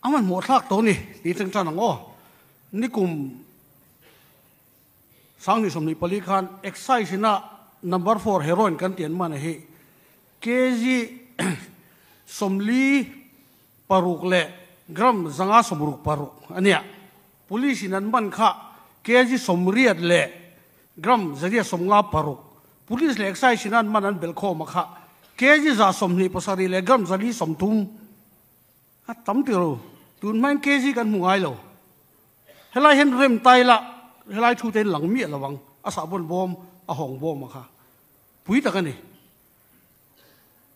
A hmanhmawh thlak tawh ni tih thleng tan ang aw. Nikum 2024 khan Excise ina number four heroin kan tih an man hi kg 46 leh gram 566 a nia. Police in an man kha kg 80 leh gram 156. Police leh Excise in an man an belh khawm a kha kg 127 leh gram 430. A tam tir lo. Tun hmain kg kan hmu ngai lo. Helai hian rem tai la, helai thu te in lang miah lo ang. A sahbawn bawm, a hawng bawm a kha. Pui tak a ni.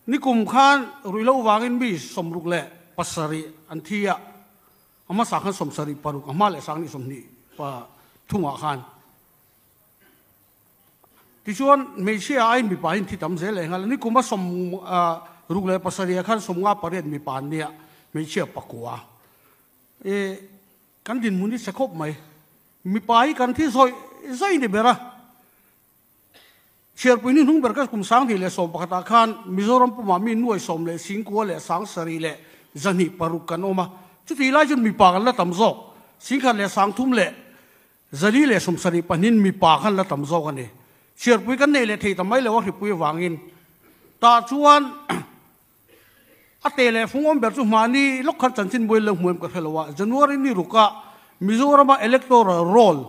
Nikum khan ruihhlo vangin mi 67 an thi a, a hmasa khan 76, a hma leh sang nih 23 ah khan. Tichuan, hmeichhia aiin mipa hi an thi tam zel leh nghal a, nikum a 67 ah khan 58 mipa an nia, hmeichhia pakua. E, kan dinhmun hi chhe khawp mai. Mipa hi kan thi zawih zawih ni ber a. Chhiarpui ni hnung ber ka kum 2011 ah khan Mizoram pumah mi nuai sawm leh singkua leh sang sarih leh zahnih paruk kan awm a. Chutih lai chuan mipa kan la tam zawk, singkhat leh sang thum leh 472in mipa khan la tam zawk a ni. Chhiarpui kan neih leh thei ta mai lo a hripui avangin. Tah chuan a te leh fung awm ber chu hmahni lawk khan chanchin buai lo hmu em ka hre lo a, January ni rukah Mizorama Electoral Roll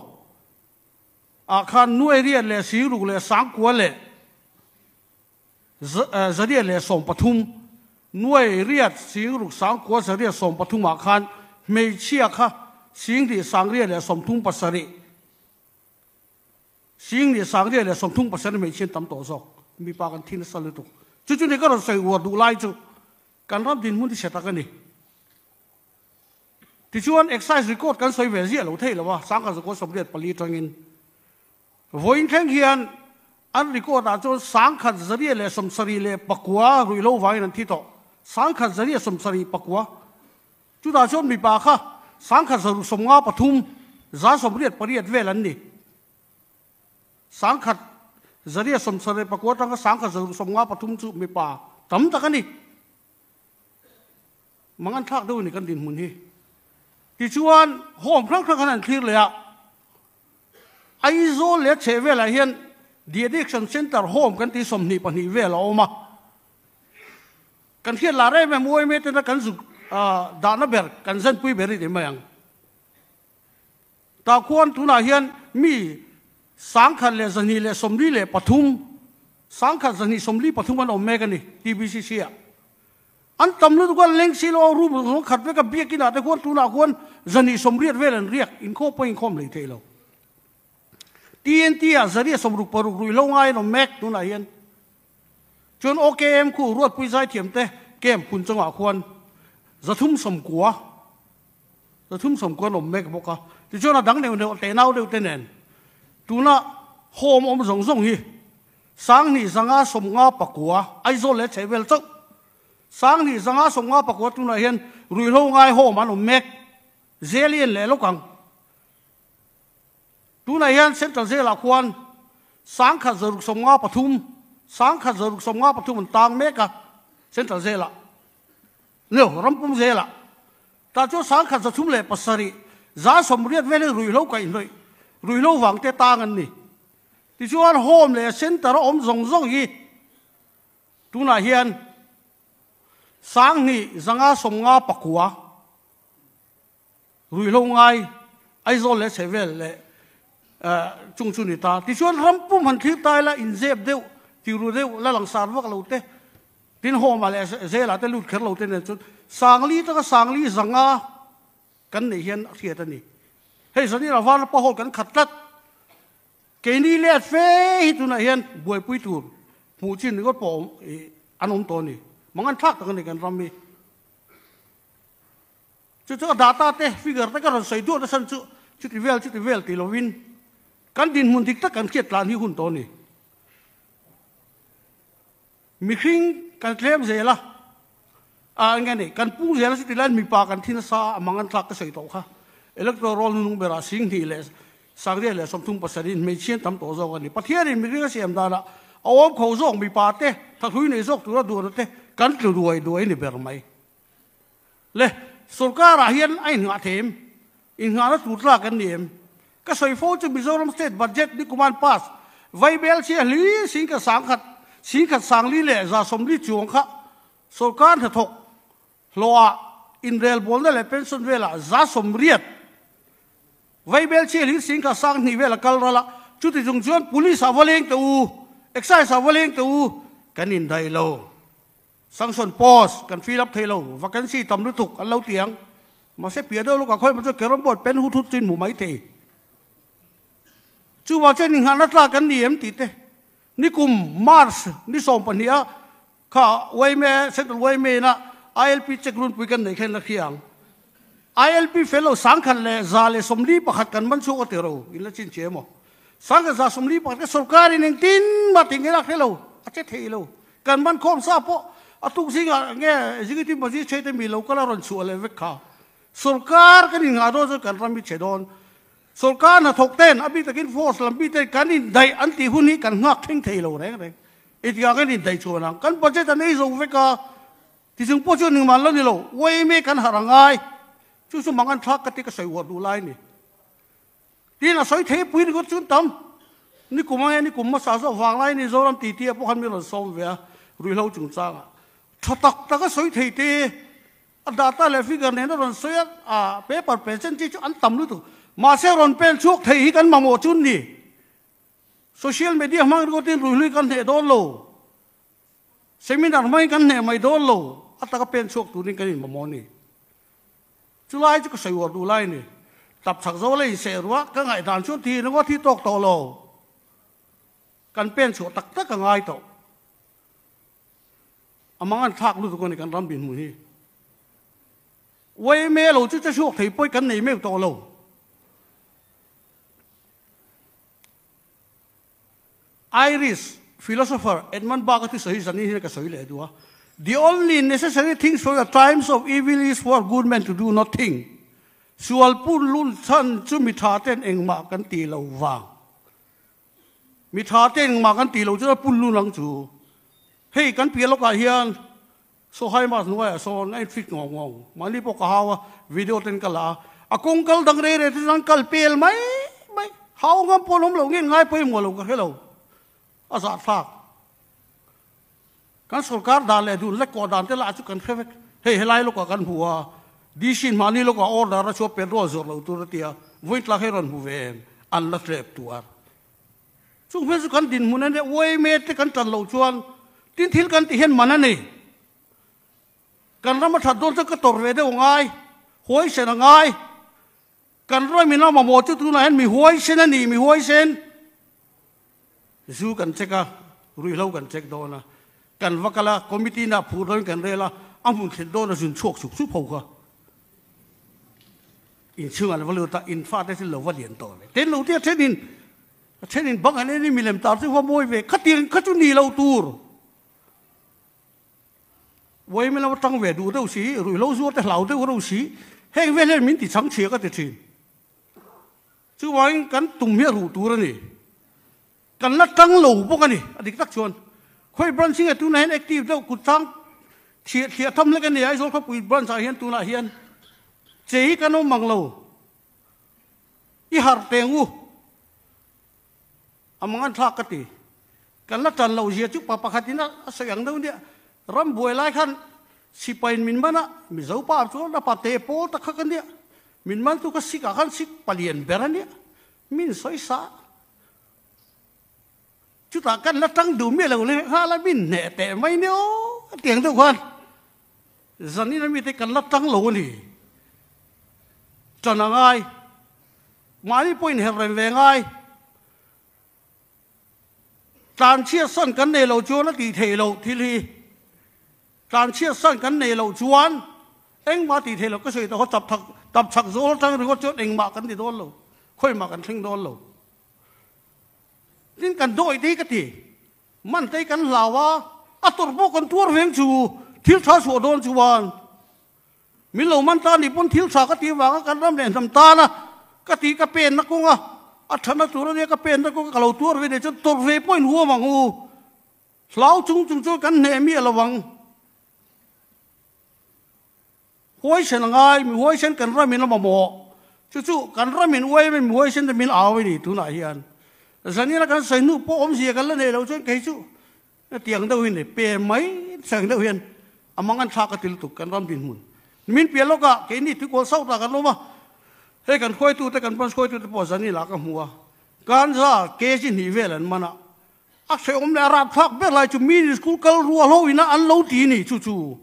ah khan nuai riat leh singruk leh sangkua leh 113, nuai riat singruk sangkua 113 ah khan hmeichhia kha singhnih sangriat leh 37, singhnih sangriat leh 37 hmeichhia an tam tawh zawk. Mipa kan thi nasa lutuk. Chu chu ni ka rawn sawi uar duh lai chu kan ram dinhmun hi chhe tak a ni. Tichuan excise record kan sawi ve ziah lo thei lo a, 1984 atangin Vawiin thleng hian an record ah chuan 1179 ruihhlo vangin an thi tawh. 1179. Chutah chuan mipa kha 1653, 188 vel an ni. 1179 atanga 1653 chu mipa tam tak a ni. Mangan thlak deuh a ni kan dinhmun hi. Tichuan home hrang hrang khan an thlir leh a. Aizawl leh chheh velah hian De Addiction Centre Home kan tih 22 vel a awm a. Kan hriat lar em em UMA tena kan zuk dahna ber, kan zanpui ber i ti mai ang. Tah khuan tunah hian mi 1243, 1243 an awm mek a ni TBCC ah. An tam lutuk a, leng si lo room zawng khat vek a, biakin ah te khuan tunah khuan 280 vel an riak, inkhawm pawh inkhawm hlei thei lo. TNT ah 166 ruihhlo ngai an awm mek tunah hian. Chuan OKM khu Ruatpui Zaithiam te camp hun chungah khuan 390, 390 an awm mek bawk a. Tichuan a dang neuh neuh tenau deuh te nen tuna home awm zawng zawng hi 2559, Aizawl leh chhehvel chauh. 2559 tunah hian ruihhlo ngaihawm an awm mek. Zel i en leh lawk ang. Tunah hian Central Jail-ah khuan 1653, 1653 an tang mek a, Central Jail-ah. Nio, Rampum Jail-ah. Tah chuan 1307, 180 vel hi ruihhlo kaihhnawih, ruihhlo vangte tang an ni. Tichuan home leh center a awm zawng zawng hi tunah hian 2559 ruihhlo ngai Aizawl leh chhehvel leh chung chu ni ta. Tichuan ram pum han thlir ta ila inzep deuh, tiru deuh, la langsar vak lo te, tin home ah leh zelah te lut kher lo te nen chuan 4000 taka 4500 kan neih hian a hriat a ni. Hei zanin a Vanapa Hall kan khat tlat. Keini let fe hi tunah hian buaipui tur hmuh chin ringawt pawh awm an awm tawh a ni. Mangan thlak tak a ni kan ram hi. Chu chu a data te figure te ka rawn sawi duah nasa chu chuti vel chuti vel ti lovin kan dinhmun dik tak kan hriat tlan hi hun tawh a ni. Mihring kan tlem zel a, a eng nge ni, kan pung zel a chuti laiin mipa kan thi nasa a, mang an tlak ka sawi tawh kha. Electoral roll hnunung berah 2000 leh 37 in hmeichhia an tam tawh zawk a ni. Pathianin mihring a siam danah a awm kho zawk mipa te, thahlui nei zawk tura duhna te kan tlu duai duai ni ber mai. Le. Sorkar ah hian a inngah thei em? Inngahna tur tlak an ni em? Ka sawi fo chu Mizoram State Budget ni kuman pass vaibel chhia hli singkhat sangkhat singkhat sangli leh 140 chuang kha sorkar hnathawk hlawhah inrelbawlna leh pension velah 80% vaibel chhia hli singkhat 2000 vel a kal ral a, chuti chung chuan Police ah va leng teh u, Excise ah va leng teh u kan indaih lo. Sanction post kan fill up thei lo, vacancy tam lutuk an lo ti ang. Mahse piah deuh lawkah khawi hmang chuan carrom board pen hut hut chu in hmu mai thei. Chuvang chuan inngahna tlak an ni em tih te nikum March ni 12 a kha yma Central yma ina ILP check runpui kan neih khan la hria ang. ILP fel lo 1141 kan man chhuak a ti ro in la chin che emaw. 1141 ka sorkar in engtin mah tih nge lak hre lo a che thei lo. Kan man khawm sa pawh a tuk zingah nge executive magistrate te mi lo kal a rawn chhuah leh vek kha. Sorkar kan inngah dawn chuan kan ram hi chhe dawn. Sorkar hnathawk ten a bik takin force lam bik ten kan indaih an tih hun hi kan nghak thleng thei lo reng reng. Engtikah kan indaih chuan ang? Kan budget an ei zo vek a, tichung pawh chuan engmah la ni lo. Yma kan harh a ngai. Chu chu mang an thlak ka ti ka sawi uar duh lai a ni. Tin a sawi thei pui ringawt chu tam. Nikum ange nikum hmasa zawk vang lai ni Zoram titi ah pawh khan mi rawn sawm ve a, ruihhlo chungchangah. Tha tak tak a sawi thei te, a data leh figure nen a rawn sawi a, a paper present chi chu an tam lutuk. Mahse rawn pen chhuak thei hi kan mamawh chu ni. Social media hmang ringawtin ruihhlui kan hneh dawn lo. Seminar hmangin kan hneh mai dawn lo. A taka pen chhuak turin kan inmamawh a ni. Chu lai chu ka sawi uar duh lai a ni. Tap chak zo la inseh ruah ka ngaihdan chuan thi ringawt hi tawk tawh lo. Kan pen chhuah tak tak a ngai tawh. A mang an thlak lutuk a ni kan ram dinhmun hi. Yma lo chu che chhuak thei pawi kan nei meuh tawh lo. Irish philosopher Edmund Burke a thusawi hi zanin hian ka sawi leh duh a, The only necessary things for the times of evil is for good men to do nothing. Sual pun lun chhan chu mi tha ten engmah kan ti lo vang. Mi tha ten engmah kan ti lo chuan a pun lun ang chu. Hei kan piah lawkah hian Sawhai Mas hnuaiah sawn a infit ngawng ngawng. Mahni pawh ka hau a, video ten ka la a. A kawng kal dang rei rei te chuan kal pel mai mai. Hau ngam pawh an awm lo nge ngai pawimawh lo ka hre lo. A zahthlak. Kan sorkar dan leh dun lek kawh dan te lah chu kan hre vek. Hei helai lawkah kan hmu a, DC in mahni lawkah order a chhuah petrol zawrh lo tur a ti a, vawitlak hi rawn hmu ve em? An la tlep tuar. Chung hmel chu kan dinhmun a nia, yma te kan tan loh chuan tin thil kan tih hian man a ni. Kan ram a that dawn chuan ka tawrh ve deuh a ngai, huaisen a ngai. Kan ram in a mamawh chu tunah hian mi huaisen a ni, mi huaisen. Zu kan check a, ruihhlo kan check dawn a, kan va kal a, committee na phur dawn kan rel a, a hmun thlen dawn a zun chhuak chuk chuk ho kha. Inchhungah an va lut a, in fate chu lo va lian tawh ve. Ten lo tia thenin, a thenin bang an en in milem tar chu va mawi ve, khatiang kha chu ni lo tur. Vawiin lama tang ve duh deuh si, ruihhlo zuar te hlau deuh reuh si, heng vel hian min ti chhang chhia ka ti thin. Chuvangin kan tum hi a ruh tur a ni. Kan la tang lo bawk a ni, a dik tak chuan. Khawi branch hi nge tunah hian active deuh kut chang thliah thliah tham hlek a ni, Aizawl khawpui branch ah hian tunah hian che hi kan awm ang lo. I harh teng u. A mang an thlak ka ti. Kan la tan loh zia chu pa pakhat in a sawi ang deuh nia. Ram buai lai khan sipai in min man a, Mizo pa chuan a pa te pawl tak kha ka nia. Min man tu kha sik ah khan sik palian ber a nia. Min sawi sa. Chutah kan la tang duh miah lo leh nghal a, min hneh teh mai nia aw tiang deuh khan zanin ami te kan la tang lo a ni. Tan a ngai, mahni pawh inher reng ve ngai. Tlanchhiat san kan nei lo chuan a tih theih loh thil hi. Tlanchhiat san kan nei loh chuan engmah tih theih loh ka sawi tawh kha tap thak tap chhak zawl atang ringawt chuan engmah kan ti dawn lo, khawimah kan thleng dawn lo. Tin kan dawih te hi ka ti, man te hi kan hlau a, a tawrh pawh kan tuar veng chu thil tha chhuah dawn chuan min lo man ta ni pawn thil tha ka ti vanga kan ram leh hnam tan a ka ti ka pen na kawng a, a thana tur ania ka pen na kawng a ka lo tuar ve nei chuan tawrh ve pawh in huam ang u, hlau chung chung chuan kan hneh miah lo ang. Huaisen a ngai, mi huaisen kan ramin a mamawh. Chu chu kan ramin uaim in mi huaisen te min au a ni tunah hian. Zanina kan sawi hnu pawh awmzia kan la nei lo chuan kei chu tiang deuh hi ni pe mai sang deuh hian a mang an thlak a ti lutuk kan ram dinhmun. Min piah lawkah keini tuikawl south ah kan awm a, hei kan hruaitute kan branch hruaitute pawh zanila ka hmu a, ganja kg hnih vel an man a, a hrehawm leh a rapthlak ber lai chu mini school kal rual ho ina an lo ti ni chu chu.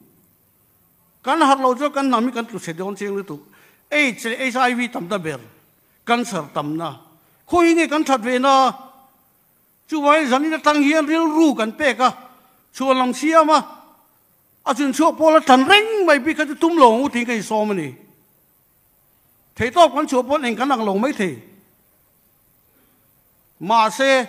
Kan harh lo chuan kan hnam hi kan tlu chhe dawn chiang lutuk. Aids leh HIV tam ta ber, cancer tamna. Khawi nge kan that ve na? Chuvangin zanin atang hian rilru kan pek a, chhuan lam siam a, a chun chhuak pawl a tan reng mai bik kha chu tum lo ang u tiin ka insawm a ni. Theihtawp kan chhuah pawn eng kan ang lo mai thei. Mahse,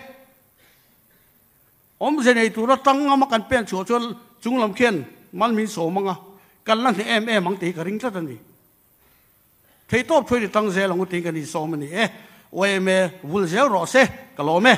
Awmze nei tura tang ngama kan pen chhuah chuan chung lam khian mal min sawm anga kan la hneh em em ang tih hi ka ring tlat a ni. Theihtawp thuai ni tang zel ang u tiin kan insawm a ni e. YMA vul zel rawh se, ka lawm e.